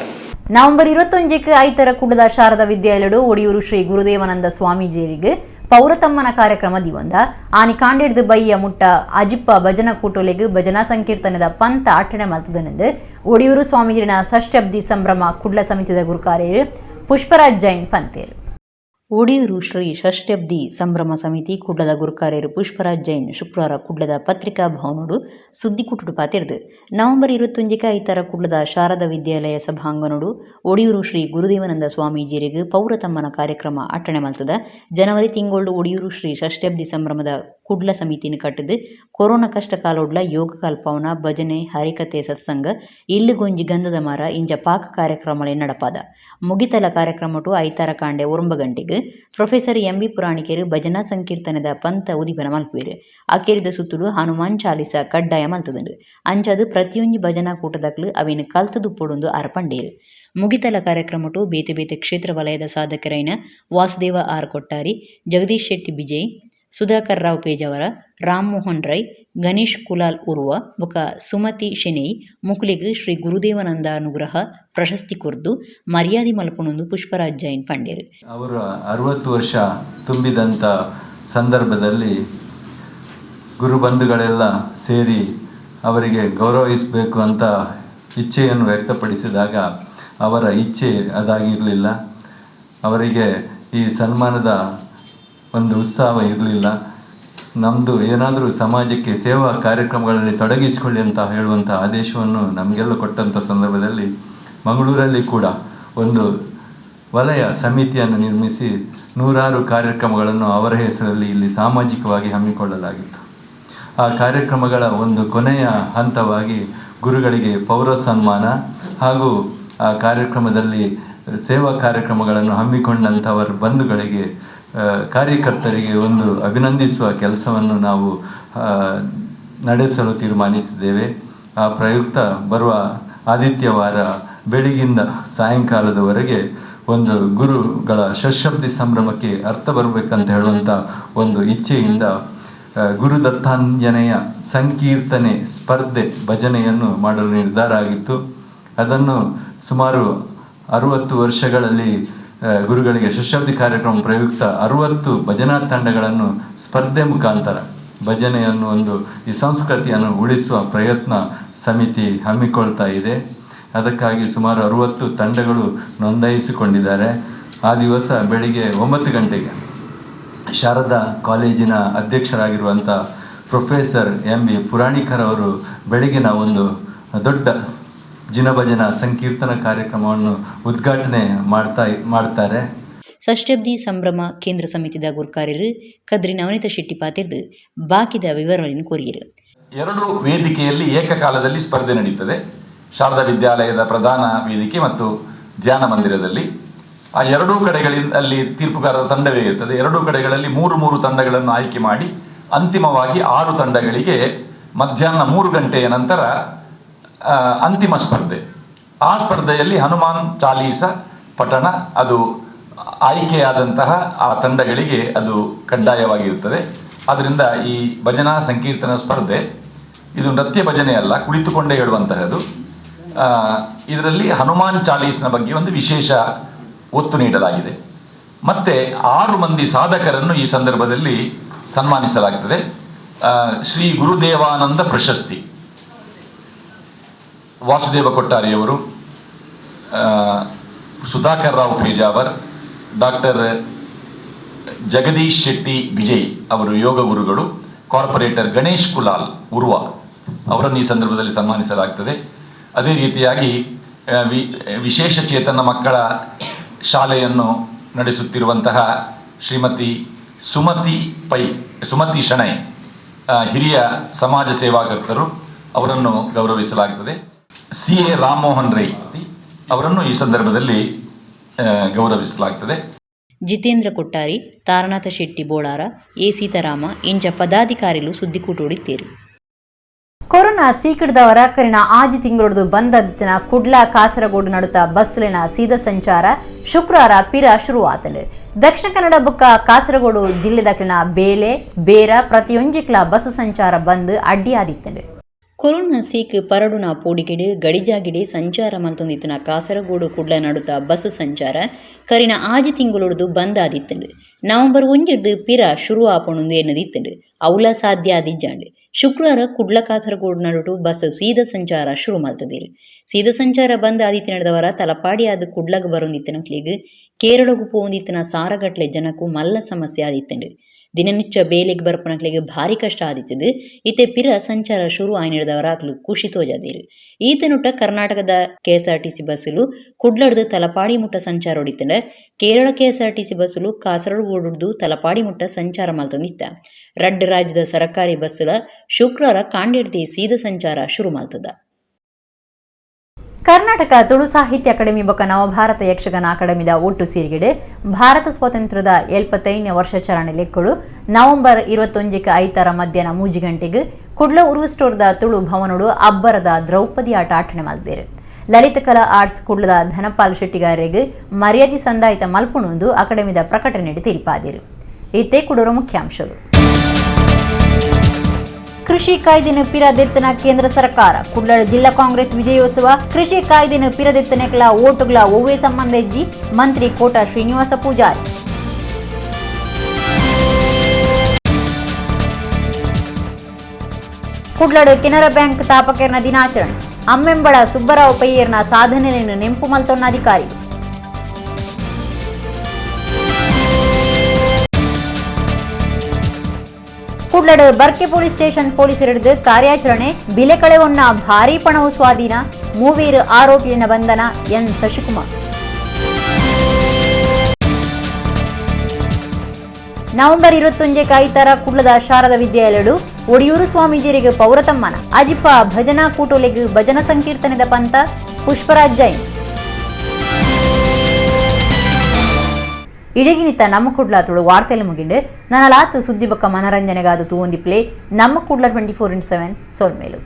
ನವೆಂಬರ್ 21ಕ್ಕೆ ಐತರ ಕುಡದ ಶಾರದಾ ವಿದ್ಯಾಲಯಡು ಒಡಿಯೂರು ಶ್ರೀ ಗುರುದೇವಾನಂದ ಸ್ವಾಮೀಜಿಯರಿಗೆ ಪೌರತಮ್ಮನ ಕಾರ್ಯಕ್ರಮ ದಿವಂದ ಆನಿ ಕಾಂಡೆಡ್ದು ಬೈಯ ಮುಟ್ಟ ಅಜಿಪ್ಪ ಭಜನಾ ಕೂಟೊಲೆಗ್ ಭಜನಾ ಸಂಕೀರ್ತನದ ಪಂತ ಅಟ್ಟಣೆ ಮಲ್ತದನೆಂದು ಒಡಿಯೂರು ಸ್ವಾಮೀಜಿನ ಷಷ್ಠಬ್ದಿ ಸಂಭ್ರಮ ಕುಡ್ಲ ಸಮಿತಿದ ಗುರುಕಾರ್ಯರು ಪುಷ್ಪರಾಜ್ ಜೈನ್ ಪಂತೇರು. ಒಡಿಯೂರು ಶ್ರೀ ಷಷ್ಠಬ್ದಿ ಸಂಭ್ರಮ ಸಮಿತಿ ಕುಡ್ಲದ ಗುರುಕಾರ್ಯರು ಪುಷ್ಪರಾಜ್ ಜೈನ್ ಶುಕ್ರವಾರ ಕುಡ್ಲದ ಪತ್ರಿಕಾ ಭವನೋಡು ಸುದ್ದಿಕೂಟುಡು ಪಾತಿರ್ದು. ನವೆಂಬರ್ 21ಕ್ಕೆ ಐತರ ಕುಡ್ಲದ ಶಾರದಾ ವಿದ್ಯಾಲಯ ಸಭಾಂಗಣೋಡು ಒಡಿಯೂರು ಶ್ರೀ ಗುರುದೇವಾನಂದ ಸ್ವಾಮೀಜಿಯರಿಗೆ ಪೌರತಮ್ಮನ ಕಾರ್ಯಕ್ರಮ ಅಟ್ಟಣೆ ಮಲ್ತದ. ಜನವರಿ ತಿಂಗಳು ಒಡಿಯೂರು ಶ್ರೀ ಷಷ್ಠಬ್ದಿ ಸಂಭ್ರಮದ ಕುಡ್ಲ ಸಮಿತಿನ ಕಟ್ಟದು ಕೊರೋನಾ ಕಷ್ಟ ಕಾಲೋಡ್ಲ ಯೋಗ ಕಲ್ಪವನ ಭಜನೆ ಹರಿಕತೆ ಸತ್ಸಂಗ ಇಲ್ಲುಗೊಂಜಿ ಗಂಧದ ಮರ ಇಂಜ ಪಾಕ ಕಾರ್ಯಕ್ರಮಳೆ ನಡಪಾದ. ಮುಗಿತಲ ಕಾರ್ಯಕ್ರಮಟು ಐತಾರ ಕಾಂಡೆ 9 ಗಂಟೆಗೆ ಪ್ರೊಫೆಸರ್ ಎಂ.ಬಿ. ಪುರಾಣಿಕರು ಭಜನಾ ಸಂಕೀರ್ತನದ ಪಂಥ ಉದಿಪನ ಮಲ್ಪುವೆರು. ಅಕೇರಿದ ಸುತ್ತುಡು ಹನುಮಾನ್ ಚಾಲೀಸ ಕಡ್ಡಾಯ ಮಲ್ತದಂಡು. ಅಂಚದು ಪ್ರತಿಯೊಂಜಿ ಭಜನಾ ಕೂಟದಕ್ಲು ಅವಿನ ಕಲ್ತದು ಪೊಡೊಂದು ಅರ್ಪಂಡೇರು. ಮುಗಿತಲ ಕಾರ್ಯಕ್ರಮಟು ಬೇತೆ ಬೇತೆ ಕ್ಷೇತ್ರ ವಲಯದ ಸಾಧಕರೈನ ವಾಸುದೇವ ಆರ್ ಕೊಟ್ಟಾರಿ, ಜಗದೀಶ್ ಶೆಟ್ಟಿ ಬಿಜಯ್, ಸುಧಾಕರ್ ರಾವ್ ಪೇಜಾವರ, ರಾಮಮೋಹನ್ ರೈ, ಗಣೇಶ್ ಕುಲಾಲ್ ಉರ್ವ ಬೊಕ ಸುಮತಿ ಶೆಣೈ ಮುಕುಲಿಗ್ ಶ್ರೀ ಗುರುದೇವಾನಂದ ಅನುಗ್ರಹ ಪ್ರಶಸ್ತಿ ಕೊರ್ದು ಮರ್ಯಾದೆ ಮಲ್ಪುನೊಂದು ಪುಷ್ಪರಾಜ್ ಜೈನ್ ಪಂಡೇರು. ಅವರು 60 ವರ್ಷ ತುಂಬಿದಂಥ ಸಂದರ್ಭದಲ್ಲಿ ಗುರುಬಂಧುಗಳೆಲ್ಲ ಸೇರಿ ಅವರಿಗೆ ಗೌರವಿಸಬೇಕು ಅಂತ ಇಚ್ಛೆಯನ್ನು ವ್ಯಕ್ತಪಡಿಸಿದಾಗ ಅವರ ಇಚ್ಛೆ ಅದಾಗಿರಲಿಲ್ಲ. ಅವರಿಗೆ ಈ ಸನ್ಮಾನದ ಒಂದು ಉತ್ಸಾಹ ಇರಲಿಲ್ಲ. ನಮ್ಮದು ಏನಾದರೂ ಸಮಾಜಕ್ಕೆ ಸೇವಾ ಕಾರ್ಯಕ್ರಮಗಳಲ್ಲಿ ತೊಡಗಿಸಿಕೊಳ್ಳಿ ಅಂತ ಹೇಳುವಂಥ ಆದೇಶವನ್ನು ನಮಗೆಲ್ಲ ಕೊಟ್ಟಂಥ ಸಂದರ್ಭದಲ್ಲಿ ಮಂಗಳೂರಲ್ಲಿ ಕೂಡ ಒಂದು ವಲಯ ಸಮಿತಿಯನ್ನು ನಿರ್ಮಿಸಿ ನೂರಾರು ಕಾರ್ಯಕ್ರಮಗಳನ್ನು ಅವರ ಹೆಸರಲ್ಲಿ ಇಲ್ಲಿ ಸಾಮಾಜಿಕವಾಗಿ ಹಮ್ಮಿಕೊಳ್ಳಲಾಗಿತ್ತು. ಆ ಕಾರ್ಯಕ್ರಮಗಳ ಒಂದು ಕೊನೆಯ ಹಂತವಾಗಿ ಗುರುಗಳಿಗೆ ಪೌರ ಸನ್ಮಾನ ಹಾಗೂ ಆ ಕಾರ್ಯಕ್ರಮದಲ್ಲಿ ಸೇವಾ ಕಾರ್ಯಕ್ರಮಗಳನ್ನು ಹಮ್ಮಿಕೊಂಡಂಥವರ ಬಂಧುಗಳಿಗೆ, ಕಾರ್ಯಕರ್ತರಿಗೆ ಒಂದು ಅಭಿನಂದಿಸುವ ಕೆಲಸವನ್ನು ನಾವು ನಡೆಸಲು ತೀರ್ಮಾನಿಸಿದ್ದೇವೆ. ಆ ಪ್ರಯುಕ್ತ ಬರುವ ಆದಿತ್ಯವಾರ ಬೆಳಗಿಂದ ಸಾಯಂಕಾಲದವರೆಗೆ ಒಂದು ಗುರುಗಳ ಷಷ್ಠಬ್ದಿ ಸಂಭ್ರಮಕ್ಕೆ ಅರ್ಥ ಬರಬೇಕಂತ ಹೇಳುವಂಥ ಒಂದು ಇಚ್ಛೆಯಿಂದ ಗುರುದತ್ತಾಂಜನೇಯ ಸಂಕೀರ್ತನೆ ಸ್ಪರ್ಧೆ ಭಜನೆಯನ್ನು ಮಾಡಲು ನಿರ್ಧಾರ ಆಗಿತ್ತು. ಅದನ್ನು ಸುಮಾರು 60 ವರ್ಷಗಳಲ್ಲಿ ಗುರುಗಳಿಗೆ ಷಷ್ಠಬ್ದಿ ಕಾರ್ಯಕ್ರಮ ಪ್ರಯುಕ್ತ 60 ಭಜನಾ ತಂಡಗಳನ್ನು ಸ್ಪರ್ಧೆ ಮುಖಾಂತರ ಭಜನೆಯನ್ನು ಒಂದು ಈ ಸಂಸ್ಕೃತಿಯನ್ನು ಉಳಿಸುವ ಪ್ರಯತ್ನ ಸಮಿತಿ ಹಮ್ಮಿಕೊಳ್ತಾ ಇದೆ. ಅದಕ್ಕಾಗಿ ಸುಮಾರು 60 ತಂಡಗಳು ನೋಂದಾಯಿಸಿಕೊಂಡಿದ್ದಾರೆ. ಆ ದಿವಸ ಬೆಳಿಗ್ಗೆ 9 ಗಂಟೆಗೆ ಶಾರದಾ ಕಾಲೇಜಿನ ಅಧ್ಯಕ್ಷರಾಗಿರುವಂಥ professor M B Puranikar ಅವರು ಬೆಳಗಿನ ಒಂದು ದೊಡ್ಡ ಜಿನಭಜನಾ ಸಂಕೀರ್ತನ ಕಾರ್ಯಕ್ರಮವನ್ನು ಉದ್ಘಾಟನೆ ಮಾಡ್ತಾರೆ. ಷಷ್ಠಬ್ದಿ ಸಂಭ್ರಮ ಕೇಂದ್ರ ಸಮಿತಿದ ಗುರ್ಕಾರ್ಯರು ಕದ್ರಿ ನವನೀತ ಶೆಟ್ಟಿ ಪಾತಿರ್ದು ಬಾಕಿದ ವಿವರಗಳನ್ನು ಕೋರಿಯರು. 2 ವೇದಿಕೆಯಲ್ಲಿ ಏಕಕಾಲದಲ್ಲಿ ಸ್ಪರ್ಧೆ ನಡೆಯುತ್ತದೆ. ಶಾರದಾ ವಿದ್ಯಾಲಯದ ಪ್ರಧಾನ ವೇದಿಕೆ ಮತ್ತು ಧ್ಯಾನ ಮಂದಿರದಲ್ಲಿ ಆ 2 ಕಡೆಗಳಲ್ಲಿ ತೀರ್ಪುಗಾರರ ತಂಡವೇ ಇರ್ತದೆ. 2 ಕಡೆಗಳಲ್ಲಿ 3 ತಂಡಗಳನ್ನು ಆಯ್ಕೆ ಮಾಡಿ ಅಂತಿಮವಾಗಿ 6 ತಂಡಗಳಿಗೆ ಮಧ್ಯಾಹ್ನ 3 ಗಂಟೆಯ ನಂತರ ಅಂತಿಮ ಸ್ಪರ್ಧೆ. ಆ ಸ್ಪರ್ಧೆಯಲ್ಲಿ ಹನುಮಾನ್ ಚಾಲೀಸ ಪಠಣ ಅದು ಆಯ್ಕೆಯಾದಂತಹ ಆ ತಂಡಗಳಿಗೆ ಅದು ಕಡ್ಡಾಯವಾಗಿರುತ್ತದೆ. ಆದ್ದರಿಂದ ಈ ಭಜನಾ ಸಂಕೀರ್ತನ ಸ್ಪರ್ಧೆ ಇದು ನೃತ್ಯ ಭಜನೆ ಅಲ್ಲ, ಕುಳಿತುಕೊಂಡೇ ಹೇಳುವಂತಹದ್ದು. ಇದರಲ್ಲಿ ಹನುಮಾನ್ ಚಾಲೀಸ್ನ ಬಗ್ಗೆ ಒಂದು ವಿಶೇಷ ಒತ್ತು ನೀಡಲಾಗಿದೆ. ಮತ್ತು 6 ಮಂದಿ ಸಾಧಕರನ್ನು ಈ ಸಂದರ್ಭದಲ್ಲಿ ಸನ್ಮಾನಿಸಲಾಗುತ್ತದೆ. ಶ್ರೀ ಗುರುದೇವಾನಂದ ಪ್ರಶಸ್ತಿ ವಾಸುದೇವ ಕೊಟ್ಟಾರಿಯವರು, ಸುಧಾಕರ್ ರಾವ್ ಪೇಜಾವರ್, ಡಾಕ್ಟರ್ ಜಗದೀಶ್ ಶೆಟ್ಟಿ ವಿಜಯ್ ಅವರು ಯೋಗ ಗುರುಗಳು, ಕಾರ್ಪೊರೇಟರ್ ಗಣೇಶ್ ಕುಲಾಲ್ ಉರ್ವ ಅವರನ್ನು ಈ ಸಂದರ್ಭದಲ್ಲಿ ಸನ್ಮಾನಿಸಲಾಗ್ತದೆ. ಅದೇ ರೀತಿಯಾಗಿ ವಿಶೇಷ ಚೇತನ ಮಕ್ಕಳ ಶಾಲೆಯನ್ನು ನಡೆಸುತ್ತಿರುವಂತಹ ಶ್ರೀಮತಿ ಸುಮತಿ ಶಣೈ ಹಿರಿಯ ಸಮಾಜ ಸೇವಾಕರ್ತರು ಅವರನ್ನು ಗೌರವಿಸಲಾಗುತ್ತದೆ. ಸಿ ಎ ರಾಮಮೋಹನ್ ರೈ ಅವರನ್ನು ಈ ಸಂದರ್ಭದಲ್ಲಿ ಗೌರವಿಸಲಾಗುತ್ತದೆ. ಜಿತೇಂದ್ರ ಕೊಟ್ಟಾರಿ, ತಾರನಾಥ ಶೆಟ್ಟಿ ಬೋಳಾರ, ಎ ಸೀತಾರಾಮ ಇಂಚ ಪದಾಧಿಕಾರಿಗಳು ಸುದ್ದಿಕೂಟೋಡಿತ್ತೇರು. ಕೊರೋನಾ ಸೀಕಿಡ್ದವರ ಕರಿನ ಆಜಿ ತಿಂಗಳೊಡ್ದು ಬಂದದಿತ್ತಿನ ಕುಡ್ಲ ಕಾಸರಗೋಡು ನಡುತ್ತ ಬಸ್ಲಿನ ಸೀದಾ ಸಂಚಾರ ಶುಕ್ರವಾರ ಪಿರ ಶುರುವಾತಂಡು. ದಕ್ಷಿಣ ಕನ್ನಡ ಬುಕ್ಕ ಕಾಸರಗೋಡು ಜಿಲ್ಲೆದಕ್ಕಿನ ಬೇಲೆ ಬೇರ ಪ್ರತಿಯೊಂಜಿಕ್ಲ ಬಸ್ ಸಂಚಾರ ಬಂದ್ ಅಡ್ಡಿಯಾದಿತ್ತಂಡು. ಕೊರೋನಾ ಸೀಕ್ ಪರಡುನ ಪೋಡಿಗೆಡು ಗಡಿಜಾಗಿಡೆ ಸಂಚಾರ ಮಲ್ತೊಂದಿತ್ತಿನ ಕಾಸರಗೋಡು ಕುಡ್ಲ ನಡುತ್ತ ಬಸ್ ಸಂಚಾರ ಕರಿನ ಆಜಿ ತಿಂಗಳೊಡ್ದು ಬಂದ್ ಆದಿತ್ತಂಡು. ನವೆಂಬರ್ 1 ಪಿರ ಶುರು ಆಪಣೊಂದು ಎನ್ನದಿತ್ತಂಡು. ಅವಲ ಸಾಧ್ಯ ಆದಿಜ್ಜಾಂಡು. ಶುಕ್ರವಾರ ಕುಡ್ಲ ಕಾಸರಗೋಡು ನಡುಟು ಬಸ್ ಸೀದಾ ಸಂಚಾರ ಶುರು ಮಲ್ತದಿರು. ಸೀದಾ ಸಂಚಾರ ಬಂದ್ ಆದಿತ್ಯ ನಡೆದವರ ತಲಪಾಡಿಯಾದ ಕುಡ್ಲಗ್ ಬರೊಂದಿತ್ತನಕ್ಲಿಗ್ ಕೇರಳಗು ಪೋಂದಿತ್ತನ ಸಾರಗಟ್ಲೆ ಜನಕ್ಕೂ ಮಲ್ಲ ಸಮಸ್ಯೆ ಆದಿತ್ತಂಡು. ದಿನನಿಚ್ಚ ಬೇಲೆಗ್ ಬರ್ಪನಕ್ಲಿಗೆ ಭಾರಿ ಕಷ್ಟ ಆದಿತ್ತದು. ಇತ್ತೆ ಪಿರ ಸಂಚಾರ ಶುರು ಆಯ್ನಿಡ್ದವರ ಅಕ್ಲು ಖುಷಿ ತೋಜಾದಿರು. ಈತನುಟ ಕರ್ನಾಟಕದ ಕೆಎಸ್ಆರ್ಟಿಸಿ ಬಸ್ಸುಲು ಕುಡ್ಲಡ್ದು ತಲಪಾಡಿ ಮುಟ್ಟ ಸಂಚಾರ ಹೊಡಿತಂಡ. ಕೇರಳ ಕೆಎಸ್ಆರ್ಟಿಸಿ ಬಸ್ಸುಲು ಕಾಸರಗೋಡುಡ್ದು ತಲಪಾಡಿ ಮುಟ್ಟ ಸಂಚಾರ ಮಲ್ತೊಂದಿತ್ತ. ರಡ್ಡ್ ರಾಜ್ಯದ ಸರಕಾರಿ ಬಸ್ಸುಲ ಶುಕ್ರವಾರ ಕಾಂಡೆಡ್ದಿ ಸೀದಾ ಸಂಚಾರ ಶುರು ಮಲ್ತದ. ಕರ್ನಾಟಕ ತುಳು ಸಾಹಿತ್ಯ ಅಕಾಡೆಮಿ ಬೊಕ್ಕ ನವಭಾರತ ಯಕ್ಷಗಾನ ಅಕಾಡೆಮಿದ ಒಟ್ಟು ಸೀರಿಗೆಡೆ ಭಾರತ ಸ್ವಾತಂತ್ರ್ಯದ 75ನೇ ವರ್ಷಾಚರಣೆ ಲೆಕ್ಕಳು ನವೆಂಬರ್ 21ಕ್ಕೆ ಐತಾರ ಮಧ್ಯಾಹ್ನ 3 ಗಂಟೆಗೆ ಕುಡ್ಲ ಉರ್ವ ಸ್ಟೋರ್ದ ತುಳು ಭವನೋಡು ಅಬ್ಬರದ ದ್ರೌಪದಿ ಆಟ ಆಟಣೆ ಮಲ್ದೇರು. ಲಲಿತಕಲಾ ಆರ್ಟ್ಸ್ ಕುಡ್ಲದ ಧನಪಾಲ್ ಶೆಟ್ಟಿಗಾರಿಗೆ ಮರ್ಯಾದೆ ಸಂದಾಯಿತ ಮಲ್ಪುಣೊಂದು ಅಕಾಡೆಮಿದ ಪ್ರಕಟಣೆ ತಿಳಿಪಾದಿರು. ಇತ್ತೆ ಕುಡೋರ ಮುಖ್ಯಾಂಶಗಳು. ಕೃಷಿ ಕಾಯ್ದೆನ ಪಿರದೆತ್ತನ ಕೇಂದ್ರ ಸರ್ಕಾರ. ಕುಡ್ಲ ಜಿಲ್ಲಾ ಕಾಂಗ್ರೆಸ್ ವಿಜಯೋತ್ಸವ. ಕೃಷಿ ಕಾಯ್ದೆನ ಪಿರದೆತ್ತನೆಕಲ ಓಟುಗಳ ಒವ್ವೇ ಸಂಬಂಧ ಇಜ್ಜಿ ಮಂತ್ರಿ ಕೋಟ ಶ್ರೀನಿವಾಸ ಪೂಜಾರಿ. ಕುಡ್ಲಡು ಕೆನರಾ ಬ್ಯಾಂಕ್ ತಾಪಕರ್ನ ದಿನಾಚರಣೆ. ಅಮ್ಮೆಂಬಳ ಸುಬ್ಬರಾವ್ ಪೈಯರ್ನ ಸಾಧನೆಯನ್ನು ನೆಂಪು ಮಲ್ತೊನ್ನ ಅಧಿಕಾರಿ. ಕುಡ್ಲಡು ಬರ್ಕೆ ಪೊಲೀಸ್ ಸ್ಟೇಷನ್ ಪೊಲೀಸರಿಡಿದು ಕಾರ್ಯಾಚರಣೆ. ಬಿಲೆ ಕಳೆವೊನ್ನ ಭಾರೀ ಪಣವು ಸ್ವಾಧೀನ. ಮೂವೀರು ಆರೋಪಿಯನ ಬಂಧನ. ಎನ್ ಶಶಿಕುಮಾರ್. ನವೆಂಬರ್ 21 ಕಾಯ್ತಾರ ಕುಡ್ಲದ ಶಾರದಾ ವಿದ್ಯಾಲಯಡು ಒಡಿಯೂರು ಸ್ವಾಮೀಜಿಯರಿಗೆ ಪೌರತಮ್ಮನ ಅಜಿಪ ಭಜನಾ ಕೂಟೋಲೆಗ್ ಭಜನಾ ಸಂಕೀರ್ತನೆದ ಪಂಥ ಪುಷ್ಪರಾಜ್ ಜೈನ್. ಇಡಗಿನಿತ ನಮ್ಮ ಕುಡ್ಲ ತುಳು ವಾರ್ತೆಲು ಮುಗಿಂಡು. ನನ್ನಲಾತು ಸುದ್ದಿ ಬೊಕ್ಕ ಮನರಂಜನೆಗಾದ ತೂವೊಂದಿ ಪ್ಲೇ ನಮ್ಮ ಕುಡ್ಲ 24x7 ಸೋಲ್ಮೇಲು.